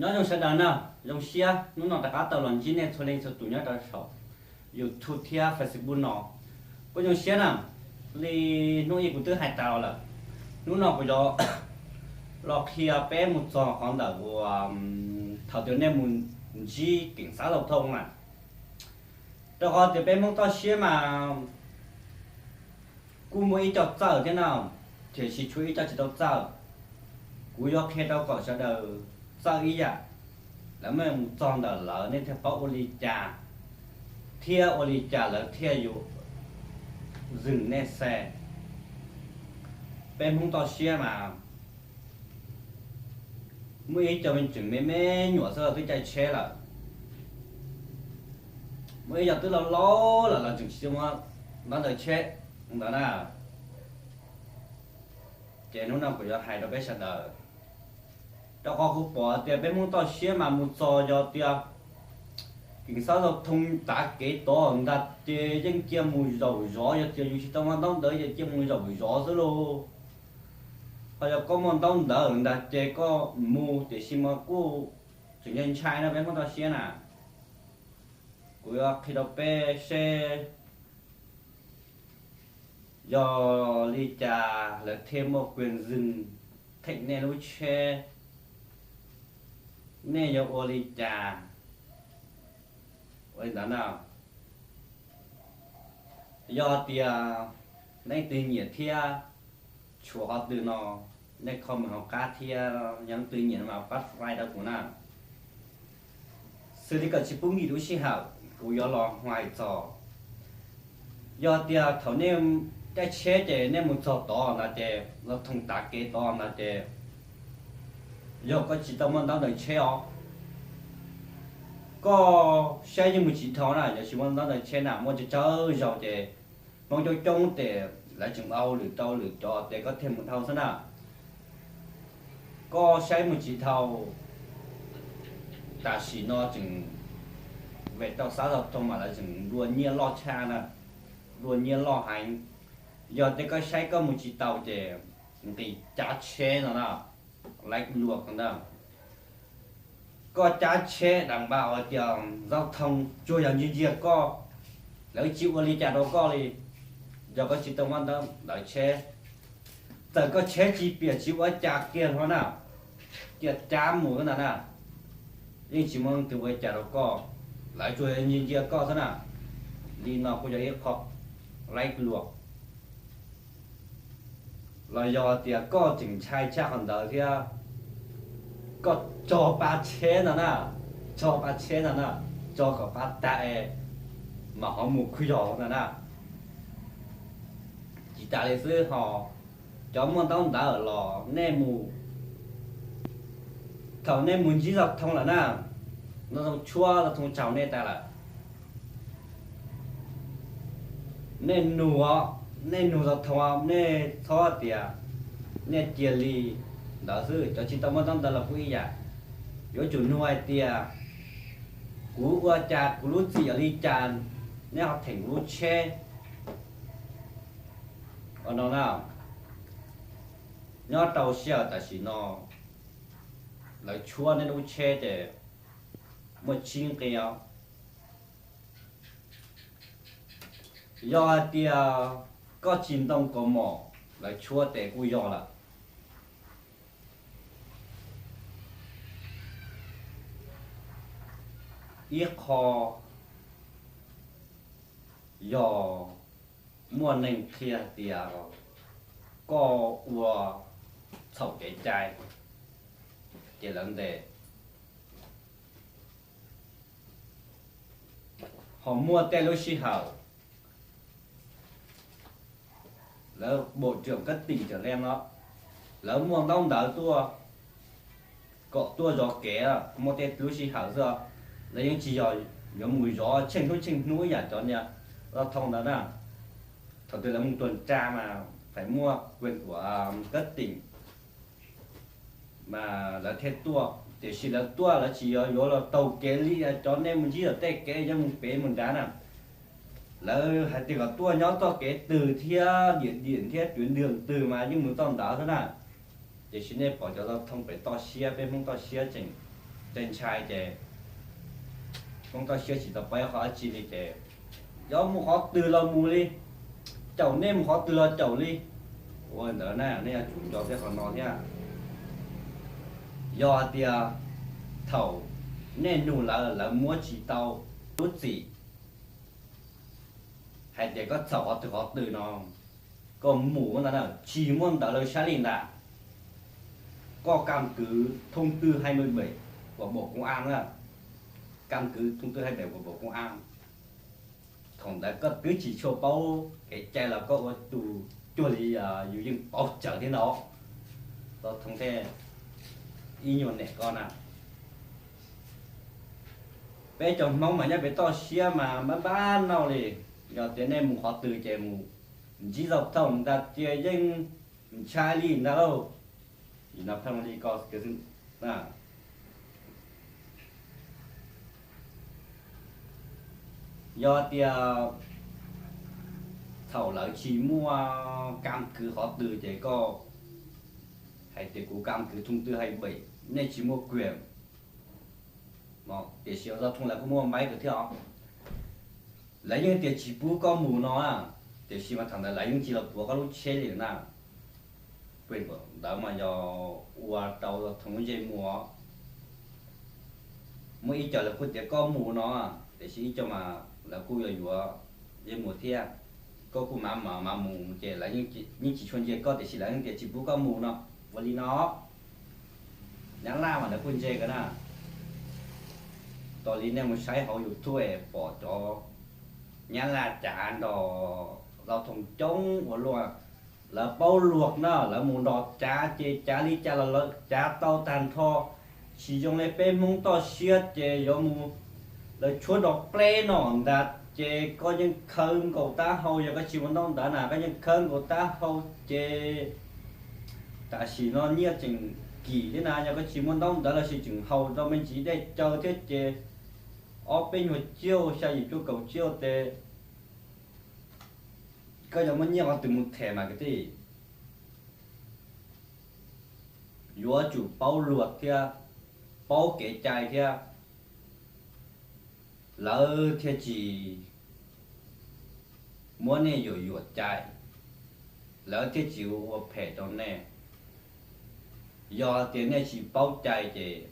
Nyob zoo sawv daws na, zoo siab hnub no rov qab tau los ntsib nej txhua leej txhua tus nyob rau saum YouTube thiab Facebook no. Kuj zoo siab na, li hnub ib kuv twb hais tas los lawm, hnub no kuv yuav los qhia peb mus txog qhov ntawm uas thaum twg nej mus ntsib keem xab tau thoo na. Rau qhov tias peb Hmoob toj siab mas kuj muaj ib co txawj thiab na, tiam sis tshuav ib co tsis tau txawj. Kuv yuav qhia rau kom sawv daws txawj ib yam, lawv muab mus txog ntawm lawv nej thiaj paub ua li cas, thiab ua li cas lawv thiaj yuav zwm nej xe. Peb Hmoob toj siab mas muaj ib co me tseem me me nyuam xwb los twb caij tsheb lawm, muaj ib co twb laus laus lawm los tseem tsis muaj ntaub ntawv tsheb ntawd na. Ces hnub no kuv yuav hais rau peb sawv daws, rau qhov kuv pom tias peb Hmoob toj siab mas mus txog yog tias keem xab tau thoo tav kev tod ntag ces yeej cia mus zaum zov, yog tias yus tsis tau muaj ntaub ntawv ces cia mus zaum zov xwb lauj. Ho yog koj muaj ntaub ntawv ntag ces koj mus, tiam sis mas kuj tseem ntshai ntshai na peb Hmoob toj siab na. Kuv yuav qhia rau peb seb yog li cas lawv thiaj muaj quyền dừng theem nej lub tsheb, nej yuav ua li cas? Ua li ntawd na, yog tias leej twg nyiam thiab tshuav qhov twg no, nej comment hauv qab thiab yog leej twg nyiam no mas pab like rau kuv na. Xws li kom tsis pub nkim lub sij hawm, kuv yuav los hais txog, yog tias thaum nej caij tsheb ces nej mus txog tod ntag ces los thoo tav kev tod ntag ces yog koj tsis tau muaj ntaub ntawv tsheb os, koj saib yeej mus tsis dhau na, yog tsis muaj ntaub ntawv tsheb na muaj tsawg tsawg zaus ces Hmoob coob coob ces lawv tseem ua hauj lwm rau lwm cov ces koj thiaj mus dhau xwb na. Koj saib mus tsis dhau, tam sim no tseem vem rau xab tau thoo mas lawv tseem nplua nyiaj loj tshaj na, nplua nyiaj loj heev. Yog tias koj saib koj mus tsis tau ces nqis cav tsheb no na, laiv luam ntag. Koj cav tsheb dam npaj hais tias zau thoo tsuas yog ntsia ntsia koj, lawv tsis ua li cas rau koj li. Yog koj tsis tau muaj ntaub ntawv tsheb, txawm koj tsheb tsis piam tsis ua cas kiag hlo na, cia cav mus ntag na, yeej tsis muaj leej twg ua li cas rau koj, lawv tsuas yog ntsia ntsia koj xwb na. Li no kuj yog ib qho laiv luam. Los yog tias koj tseem ntshai tshaj qhov ntawd thiab, koj tso pa tsheb ntag na, tso pa tsheb ntag na, tso kom pa tag es mam ho mus khwv yos ntag na. Tsis tas li xwb ho, cov muaj ntaub ntawv los nej mus, thaum nej mus ntsib zau thoo lawm na, zau thoo tshuab zau thoo tsaug nej tas lawm, nej nug, nej nug zau thoo, nej txhob tias nej cia li ntawd xwb. Cov tsis tau muaj ntaub ntawv los kuj ib yam, yuav tsum nug hais tias kuv ua cas, kuv lub txim yog li cas, nej ho theem kuv lub tsheb no na. Nyob rau sij hawm tam sim no lawv tshuab nej lub tsheb ces muaj tsib nqi os. Yog hais tias koj tsis ntoo kaus mom, lawv tshuab tes kuj yog lawm. Ib qho yog muaj neeg qhia tias koj ua txhaum kev cai, ces lawv ntes. Ho muaj tej lub sij hawm lawv bộ trưởng các tỉnh trở lên no, lawv muaj ntaub ntawv tuaj kom tuaj zov kev, muaj tej lub sij hawm xwb, lawv yeej tsis yog yuav mus zov tsheej hnub tsheej hnub yam cov niag zau thoo ntawd na. Thaum twg lawv mus tuần tra mas phải muaj quyền của cấp tỉnh mas lawv thiaj tuaj, tiam sis lawv tuaj lawv tsis yog yuav los taug kev li cov nej mus ntsib tom tej kev yuav mus pem mus nrad na. Lawv hais tias kom tuaj nyob txoj kev twg thiab địa điểm thiab tuyến đường twg mas yeej mus txoj ntawd xwb na. Tiam sis nej pom cov zau thoo pem toj siab, peb Hmoob toj siab tseem Tej ntshai ces Hmoob toj siab tsis tau paub qhov dab tsi li ces yuav mus qhov twg los mus li, caum nej mus qhov twg los caum li. Ua ntawd na nej yuav tsum nco tej qhov no thiab. Yog tias thaum nej nug lawv, lawv muab tsis tau lub txim hais tias koj txhaum qhov twg qhov twg no, koj mus ntawd na tsis muaj ntawv lawv saib li ntag. Koj kam kwv thoob twj hai mươi bảy của Bộ Công an na, kam kwv thoob twj hai mươi bảy của Bộ Công an. Thaum ntawd koj twb tsis tshua paub kev cai los koj ua tus cuag li yus yeej paub tsawv thiab no, tau thoob thiab ib nyuag niam koj na. Peb cov Hmoob mas nyob pem toj siab mas npab npab nauj li, yog tias nej mus qhov twg ces mus ntsib zaj thooj ntag ces yeej ntshai li ntag lauj. Vim no pheej li ko na, yog tias thaum lawv tsis muaj kam kwv qhov twg ces koj hais tias kuv kam kwv thoob twj hai mươi bảy, nej tsis muaj quyền. Tiam sis zaj thooj lawv kuj muaj maib kawg thiab os. Lawv yeej tias tsis pub koj mus no na, tiam sis mas thaum ntawd lawv yeej tsis los puav koj lub tsheb li na. Quyền ntawd mas yog ua rau zaj thooj ntsej muag, muaj ib co lawv kuj tias koj mus no, tiam sis ib co mas lawv kuj yuav yuav ntsej muag thiab. Koj kuj mam mam mus ces lawv yeej tsis tshua ntsia koj tiam sis lawv yeej tias tsis pub koj mus no. Ua li no, Nyab Laj mas lawv kuj ntse kawg na. Tos li nej mus saib hauv YouTube pom cov Nyab Laj cav nrog zaj thooj coob ua luaj. Lawv paub luag na, lawv mus nrog cav ces cav li cas los lawv cav tau tag nrho. Tsis zoo li peb Hmoob toj siab ces yuav mus, lawv tshuab nrog pleb no ntag ces koj yeej khawb nkaus taub hau, yog koj tsis muaj ntaub ntawv na koj yeej khawb nkaus taub hau ces tam sim no nyiaj tseem kim thiab na, yog koj tsis muaj ntaub ntawv los sis tseem haus rau me ntsis dej cawv thiab ces ob peb nyuag ciuj xya yim cuaj kaum ciuj ces koj yuav muaj nyiaj qhov twg mus them mas kwv tij. Yuav tsum paub luag thiab paub kev cai thiab, lawv thiaj tsis muab nej yuam yuam cai, lawv thiaj tsis ua phem rau nej. Yog tias nej tsis paub cai ces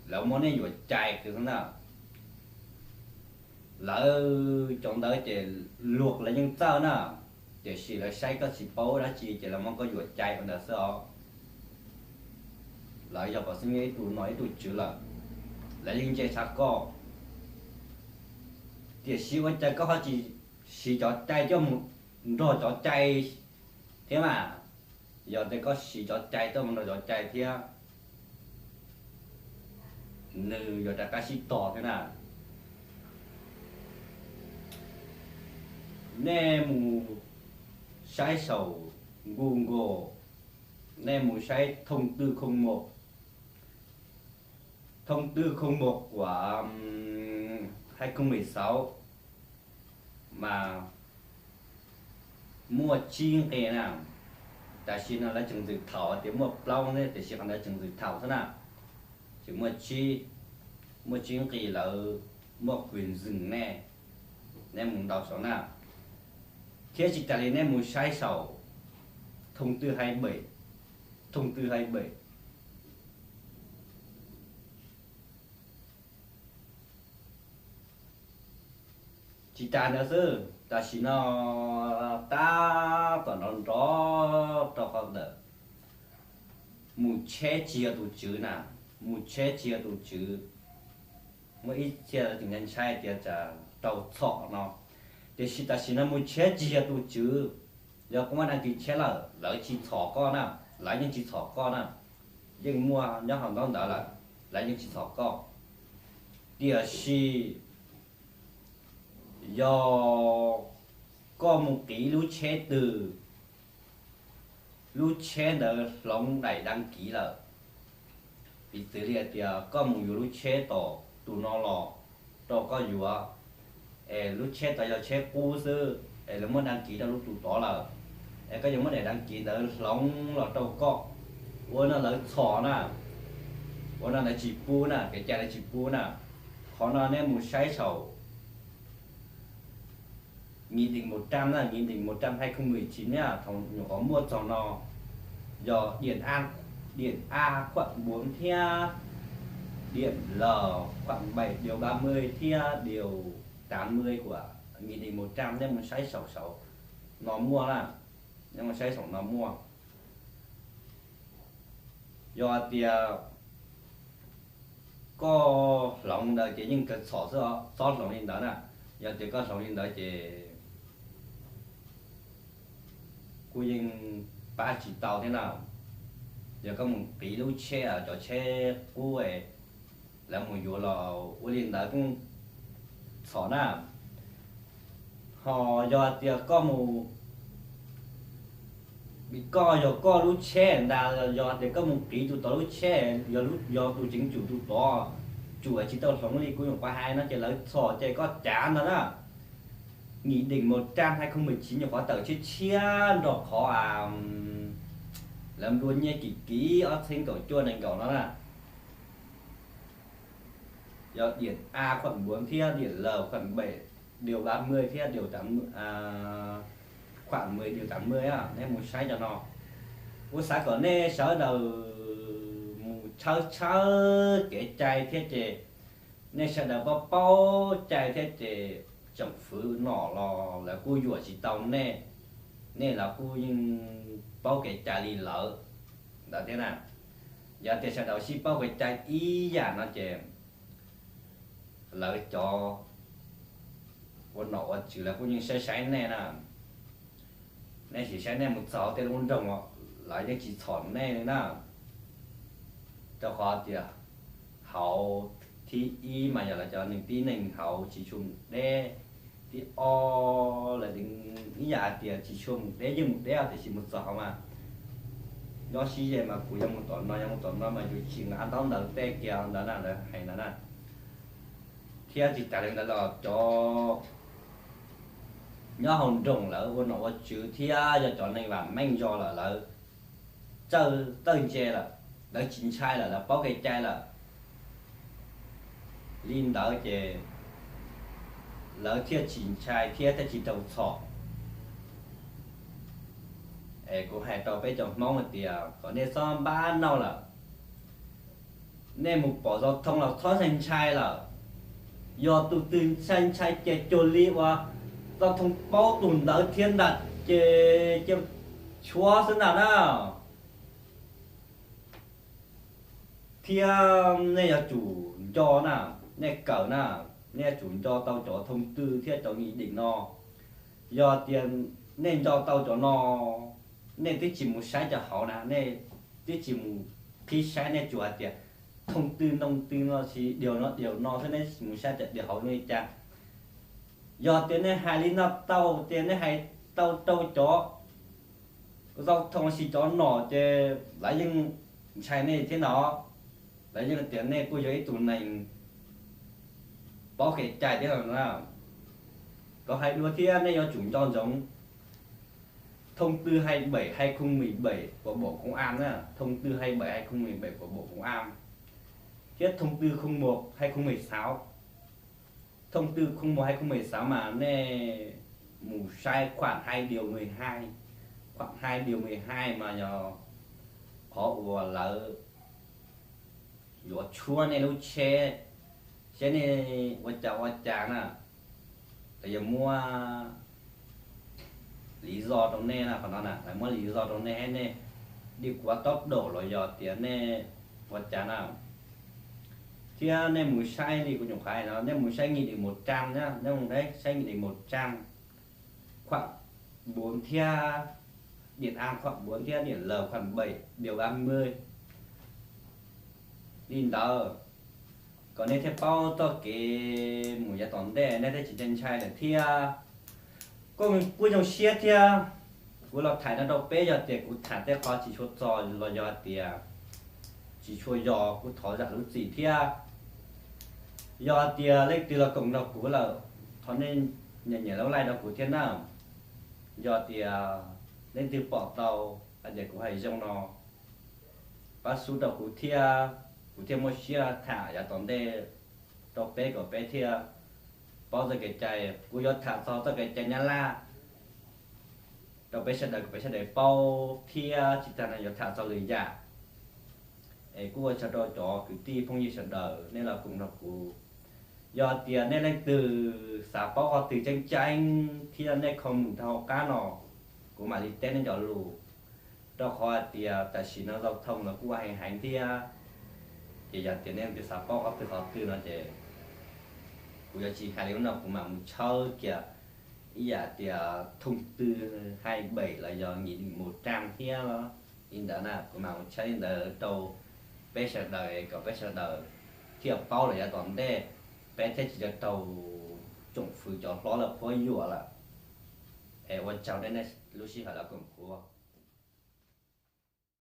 lawv muab nej yuam cai kawg xwb na. Lawv cov ntawd ces luag lawv yeej txawj na, tiam sis lawv saib koj tsis paub dab tsi ces lawv muab koj yuam cai ua ntawd xwb os. Lawv yog pom xeeb nyob ib tug nom ib tug tswv lawm, lawv yeej ntse tshaj koj. Tiam sis ua cas koj ho tsis siv cov cai coj mus nrog cov cai thiab mas? Yog tias koj siv cov cai tuaj mus nrog cov cai thiab, nws yuav rov qab sib tog thiab na. Nej mus saib saum Google, nej mus saib thông tư không một, thông tư không một của hai không mười sáu mas muaj tsib nqe na. Tam sim no lawv tseem ntxwm thaum tias muaj plaub ne, tiam sis qhov ntawd tseem ntxwm thaum xwb na. Tseem muaj tsib, muaj tsib nqe lawv muaj quyền dừng nej, nej mus ntaus saum na. Thiab tsis tas li nej mus saib saum thông tư hai bảy, thông tư hai bảy. Tsis tas ntawd xwb, tam sim no tab tom nrov nrov rau qhov ntawm mus tsheb tsis yog tus tswv na, mus tsheb tsis yog tus tswv. Muaj ib txhia tseem ntshai tias tsam raug txhom no, tiam sis tam sim no mus tsheb tsis yog tus tswv. Yog koj muab đăng ký tsheb lawm lawv tsis txhom koj na, lawv yeej tsis txhom koj na, yeej muaj nyob hauv ntaub ntawv lawm, lawv yeej tsis txhom koj. Tiam sis yog koj mus qiv lub tsheb twg, lub tsheb ntawd hloov daim đăng ký lawm. Piv txwv li hais tias koj mus yuav lub tsheb tom tus no los rau koj yuav, es lub tsheb tod yog tsheb qub xwb es lawv muab đăng ký rau lub tus tod lawm, es koj yuav muab daim đăng ký ntawd hloov los rau koj, ua no lawv txhom na. Ua no lawv tsis pub na, kev cai lawv tsis pub na. Qhov no nej mus saib saum Nghị định một trăm na, Nghị định một trăm hai không mười chín na, thaum nyuam qhuav muaj txog no, yog điểm A, điểm A khoảng bốn thiab điểm L khoảng bảy điều ba mươi thiab điều tám mươi của Nghị định một trăm, nej mus saib saum saum no muaj na, nej mus saib saum no muaj. Yog tias koj hloov ntawd ces yeej kawg txhom xwb, txhob hloov li ntawd na. Yog tias koj hloov li ntawd ces kuj yeej pab tsis tau thiab na. Yog koj mus qiv lub tsheb, cov tsheb qub lawv mus yuav los ua li ntawd kuj txhom na. Ho yog tias koj mus, koj yog koj lub tsheb ntag, yog tias koj mus qiv tus tod lub tsheb, yog tus tseem tsum tus tod, tsum tsis tau hloov li kuv nyuam qhuav hais no ces lawv txhom ces koj cav ntag na. Nghị định một trăm hai không mười chín nyuam qhuav tawm tshiab tshiab nrog qhov lawv nplua nyiaj kim kim ob txhiab kaum cuaj nees nkaum no na. Yog điểm A khoảng bốn thiab điểm L khoảng bảy điều ba mươi thiab điều tám mươi, khoảng mười điều tám mươi, nej mus saib cov no. Kuv xav kom nej sawv daws mus tshawb tshawb kev cai thiab ces nej sawv daws paub paub cai thiab ces tsoom fwv nom los lawv kuj yuam tsis tau nej, nej los kuj yeej paub kev cai li lawv ntawd thiab na. Yog tias sawv daws sib paub kev cai ib yam no ces lawv cov ua nom ua tswv lawv kuj yeej saib saib nej na. Nej sim saib nej mus txog tej lub nroog lawv yeej tsis txhom nej li na. Rau qhov tias hauv thib ib mas yog lawv cov neeg tib neeg hauv tsis tshua mus deb, thib ob lawv ib yam hais tias tsis tshua mus deb, yeej mus deb tiam sis mus txog hauv mas nyob sib ze mas kuv yuav mus tom no yuav mus tom no mas yus tsis nqa ntaub ntawv tej kiag ntawd na, lawv hais ntawd na. Thiab tsis tas li ntawd los cov nyob hauv nroog lawv ua nom ua tswv thiab yog cov neeg vam meej zog lawm lawv txawj ntse lawm, lawv tsis ntshai lawm, lawv paub kev cai lawm. Li ntawd ces lawv thiaj tsis ntshai thiab thiaj tsis raug txhom. Es kuv hais rau peb cov Hmoob hais tias kom nej txhob npab nauj lawm. Nej mus pom zau thoo los txhob ntshai ntshai lawm. Yog tus twg ntshai ntshai ces cuag li uas zau thoo paub tus ntawd thiab ntag ces cia tshuab xwb ntag na. Thiab nej yuav tsum nco na, nej kawm na, nej yuav tsum nco tau cov thoo twj thiab cov nkim deem no. Yog tias nej nco tau cov no, nej twb tsis mus saib cov hauv na, nej twb tsis mus qhib saib, nej tsuas hais tias thoo twj noo twj no sis diaus no diaus no xwb, nej tsis mus saib cov diaus hauv zoo li cas. Yog tias nej hais li no tau tias nej hais tau rau cov zau thoo sis cov nom ces lawv yeej ntshai nej thiab no. Lawv yeej tias nej kuj yog ib tug neeg paub kev cai thiab no na. Kom hais dua thiab nej yuav tsum nco ntsoov thông tư hai bảy hai không mười bảy của Bộ Công an na, thông tư hai bảy hai không mười bảy của Bộ Công an thiab thông tư không một hai không mười sáu. Thông tư không một hai không mười sáu mas nej mus saib khoảng hai điều mười hai, khoảng hai điều mười hai mas yog qhov uas lawv yuav tshuab nej lub tsheb, seb nej ua cas ua cas na, lawv yuav muab lý do rau nej na, qhov no na lawv muab lý do rau nej, nej đi quá tốc độ los yog tias nej ua cas na. Thiab nej mus saib li kuv nyuam qhuav hais no, nej mus saib nghị định một trăm na, nej mus saib nghị định một trăm khoảng bốn thiab, điểm A khoảng bốn thiab điểm L khoảng bảy điều ba mươi. Li ntawd, kom nej thiaj paub txoj kev mus yav tom ntej, nej thiaj tsis ntshai ntshai lawm thiab. Kuj, kuj zoo siab thiab, kuv los tham no rau peb, yog tias kuv tham tej qhov tsis tshua txog los yog tias tsis tshua yog kuj thov zam lub txim thiab. Yog tias leej twg los koom nrog kuv lawm, thov nej nyiam nyiam lub like rau kuv thiab na. Yog tias leej twg pom tau hais tias kuv hais zoo no, pab sub rau kuv thiab. Kuv thiaj muaj siab tham yav tom ntej rau peb kom peb thiaj paub txoj kev cai. Kuv yuav tham txog txoj kev cai Nyab Laj rau peb sawv daws kom peb sawv daws paub thiab tsis tas no yuav tham txog lwm yam. Es kuj ua tsaug rau cov kwv tij phooj ywg sawv daws nej los koom nrog kuv. Yog tias nej leej twg xav paub qhov twg tseeb tseeb thiab nej comment rau hauv qab no, kuv mam li teb nej cov lus. Rau qhov hais tias tam sim no zau thoo los kuj ua heev heev thiab, ces yog tias nej leej twg xav paub qhov twg qhov twg no ces kuv yuav tsis hais li no, kuv mam mus tshawb kiag ib yam tias thoo twg hais beem los yog nkim mus raj thiab los li ntawd na, kuv mam mus tshawb li ntawd rau peb sawv daws kom peb sawv daws thiaj paub lawm yav tom ntej, peb thiaj tsis tau raug tsoom fwv cov hlob lawv qhuab yuam lawm. Es ua tsaug nej lub sij hawm los koom kuv.